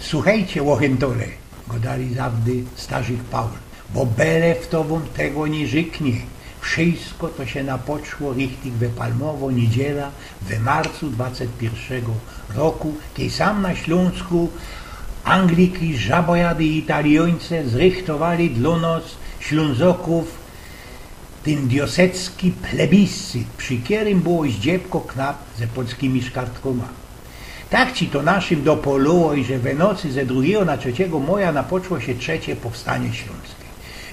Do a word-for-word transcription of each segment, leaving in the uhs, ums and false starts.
Suchejcie, ôchentole, godali zawdy starzik Paul, bo belew to wōm tego niy rzyknie. Wszysko to sie napoczło richtig we palmowõ niedziela we marcu dwadzieścia piyrszego roku, kej sam na Ślōnsku Angliki, Żabojady i Italiōńce zrychtowali dlō nos, Ślōnzokōw, tyn diosecki plebiscyt, przi kerym było zdziebko knap ze polskimi szkartkōma. Tak ci to naszym dopoloło, iże we nocy ze drugigo na trzecigo moja napoczło sie trzecie powstanie ślōnske.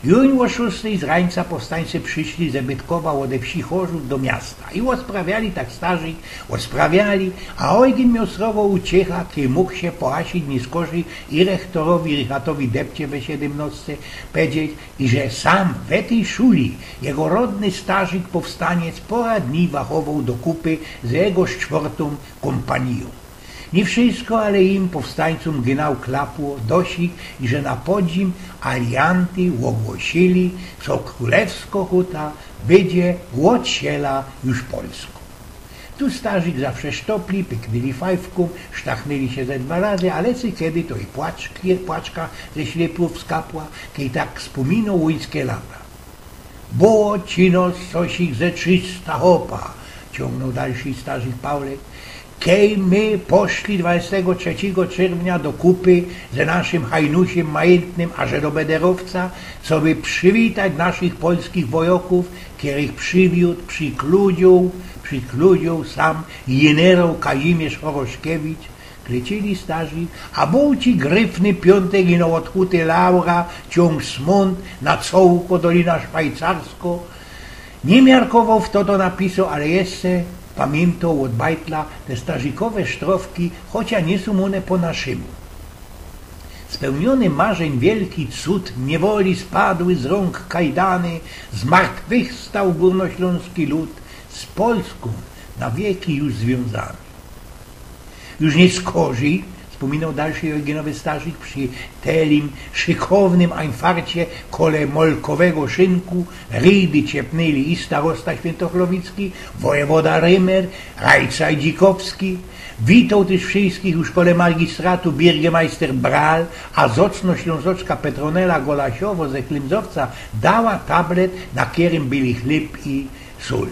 Juń ô szōstej z rańca powstańcy prziszli ze Bytkowa ôde wsi Chorzōw do miasta i ôsprawiali tak starzik, ôsprawiali, a ôjgyn mioł srogo uciecha, kej mōg sie poasić niyskorzij i rechtorowi Richatowi Depcie we siedymnŏste pedzieć, iże sam we tyj szuli jego rodny starzik powstaniec pora dni wachowoł do kupy ze jego sztwortōm kōmpanijōm. Niy wszysko, ale im powstańcōm gynał klapło do sik, iże na podzim alianty ôgłosili, co krōlewsko huta bydzie ôd siela już polsko. Tu starzik zawsze sztopli, pyknyli fajfkōm, sztachnyli sie ze dwa razy, a lecy kedy to i płaczki, płaczka ze ślepōw skapła, kej tak spōminoł łuńske lata. Było ci nos cosik ze trzysta chopa, ciōngnōł dalszyj starzik Paulek, kej my poszli dwadzieścia trzecigo czerwnia do kupy ze naszym hajnusiem majyntnym, aże do Bederowca, coby przywitać naszych polskich wojokōw, kerych prziwiōd, przikludziōł, przikludziōł sam jeneroł Kazimierz Choroszkiewicz, kryczyli starzik, a bōł ci gryfny piōntek, ino ôd huty Laura ciōng smōnt na cołko Dolina Szwajcarsko. Niy miarkowoł, fto to napisoł, ale jeszcze pamiyntōł ôd bajtla te starzikowe sztrofki, chocia niy sōm ône po naszymu. Spełniōny marzeń wielki cud, niewoli spadły z rōnk kajdany, zmartwychwstał gōrnoślōnski lud, z Polskōm na wieki już zwiōnzany. Już niyskorzij, spōminoł dalszyj ôjgynowy starzik, przi telim szykownym ajnfarcie kole molkowego szynku rydy ciepnyli i starosta świyntochlowicki, wojewoda Rymer, rajca i Dzikowski. Witoł tyż wszyskich już kole magistratu birgemajster Bral, a zocno Ślōnzoczka Petronela Golasiowo ze Chlymzowca dała tablet, na kerym byli chlyb i sōl.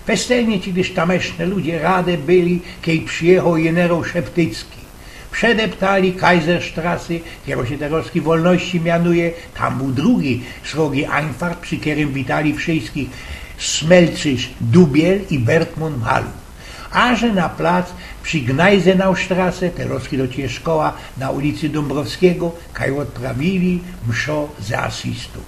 Festelnie ci tyż tameszne ludzie rade byli, kej przijechoł jeneroł Szeptycki. Przedeptali Kaiserstrasse, kero sie terŏzki Wolności mianuje, tam bōł drugi srogi ajnfart, przi kerym witali wszyskich Smelcyrz Dubiel i Bertmōn Malu. Aże na plac przi Gneisenaustrasse, terŏzki to ci je szkoła, na ulicy Dōmbrowskigo, kaj ôdprawili mszŏ ze asystōm.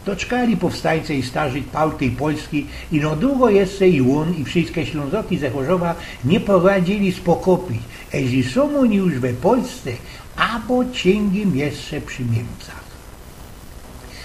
Doczkali powstańce i starzik Paul tyj Polski, ino dugo jeszcze i ôn, i wszyske Ślōnzoki ze Chorzowa niy poradzili spokopić, eźli sōm ôni już we Polsce, abo cinkym jeszcze przi Niymcach.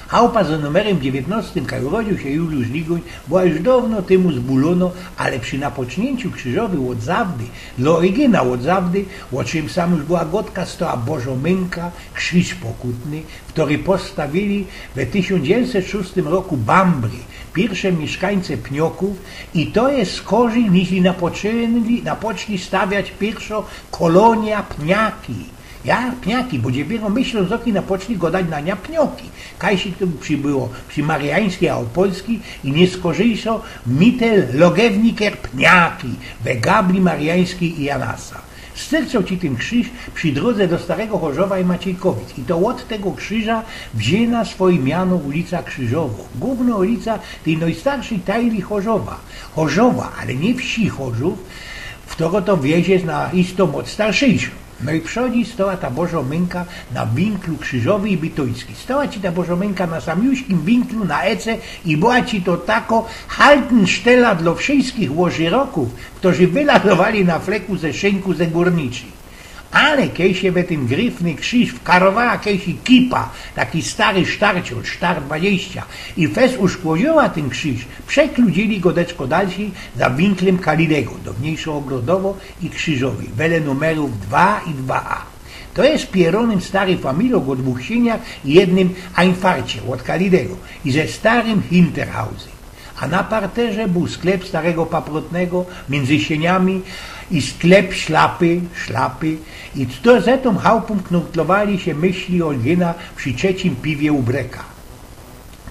Chałupa za numerym dziewiyntnŏstym, kaj urodziōł sie Juliusz Ligōń, była już dŏwno tymu zbulōnŏ, ale przi napoczniynku krzyżowi ôd zawdy, dlŏ ôryginału ôd zawdy, ô czym sam już była gŏdka, stoła Bożŏ Mynka, krziż pokutny, ftory postawili we tysiōnc dziewiyntset szōstym roku Bambry, piyrsze miyszkańce Pniokōw, i to je skorzij, niźli napoczli, napoczli stawiać piyrszŏ kolōnijo Pniaki. Ja, Pniaki, bo dopiero my Ślōnzoki napoczli gŏdać na niã Pnioki. Kajsik to przi, było przi Mariańskij a Ôpolskij i niyskorziyjszŏ Mittelloewniker Pniaki we gabli Mariańskij i Janasa. Styrcoł ci tyn krziż przi drōdze do Starego Chorzowa i Maciejkowic. I to ôd tego krziża wziyna swoje miano ulica Krziżowŏ. Głōwnŏ ulica tyj nojstarszyj tajli Chorzowa. Chorzowa, ale niy wsi Chorzōw, ftorŏ to wieś je na isto moc starszyjszŏ. No i przodzi stoła ta Bożŏ Mynka na winklu Krziżowi i Bytōńskij. Stoła ci ta Bożŏ Mynka na samiuśkim winklu na Ece i była ci to takŏ haltenstella dlŏ wszyskich ôżyrokōw, ftorzy wyladowali na fleku ze szynku ze gōrniczyj. Ale kej sie we tyn gryfny krziż wkarowała kejsik kipa, taki stary sztarciol, sztar dwadzieścia, i fest uszkodziyła tyn krziż, przekludziyli go deczko dalszyj za winklym Kalidego, downiejszo Ôgrodowŏ i Krziżowi, wele numerōw dwa i dwa A. To je pierōnym stary familijŏ ô dwōch siniach i jednym ajnfarcie ôd Kalidego i ze starym Hinterhausym. A na parterze bōł sklep starego paprotnego, miyndzy sieniami i sklep ślapy, szlapy. I to ze tōm chałpōm knurtlowali sie myśli Olgina przi trzecim piwie u Breka.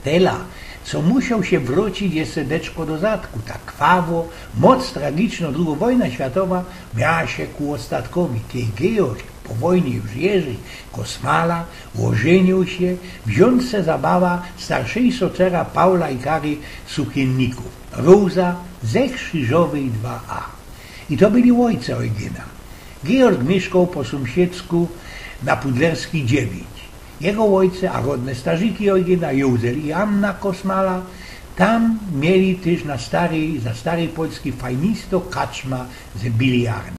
Tela, co musioł sie wrōcić jeszcze deczko do zadku, tak kwawo, moc tragiczno drugo wojna światowa miała sie ku ôstatkowi, kej Georg, po wojnie już Jerzy Kosmala, ôżyniōł sie, wziōnł se za bawa starszejszego cera Paula i Kary Sukiennikōw, Roza ze Krzyżowej dwa A. I to byli ôjce Eugena. Georg miyszkoł po sōmsiedzku na Pudlerskij dziewięć. Jego ôjce, a rodne starziki Eugena, Józel i Anna Kosmala, tam mieli tyż na starej, za starej Polski fajnisto kaczma ze biliardym.